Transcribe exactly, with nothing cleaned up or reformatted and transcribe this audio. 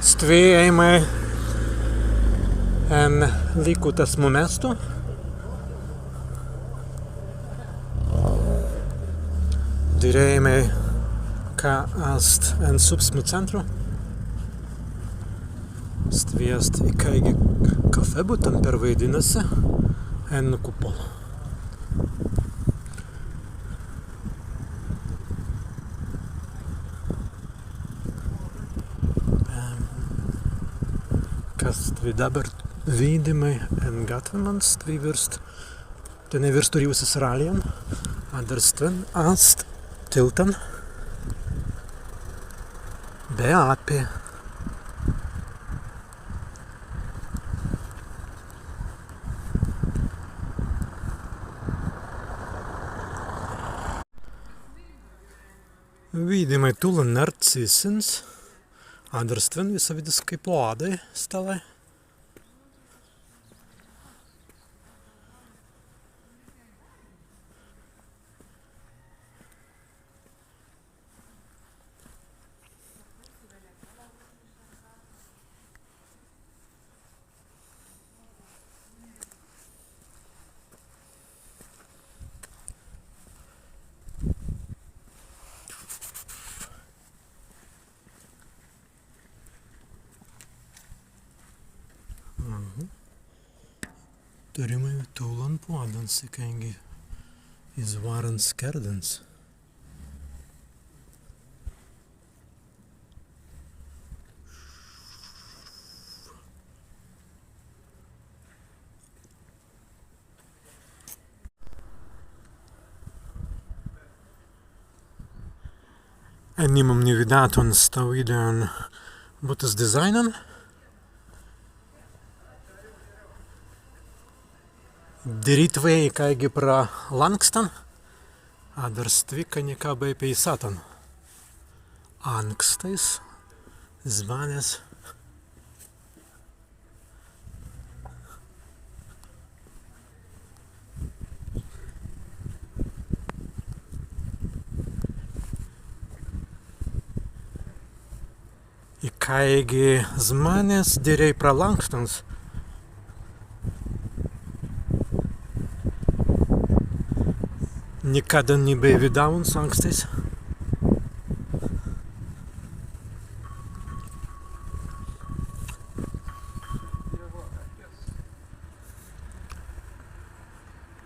Stwi ēimai en līkutasmu mēstu. Dirēimai, ka ast en subsmu centru. Stwi ast ikāigi kafē, būtin perwaidinna si en kupolu. Em, kas stwi dabber widāimai en gatwimans, stwi wīrst, tenēi wīrst turīwusis rallijan, adder stwen ast tiltan be appi. Widāimai tūlan narcīsins, adder stwen wisawīdiskai poadai stalē. Mhm. Turrimai tūlan poadans, ikāigi iz wārans kērdans. Enimmam ni widātun stawīdan buttas dizaīnan. Dirītwei ikāigi pra lānkstan, adder stwi ka nika bēi peisātan. Ānkstais zmānes. Ikāigi zmānes dirēi pra lānkstans. Nikaddan ni bēi widāwuns ānkstais.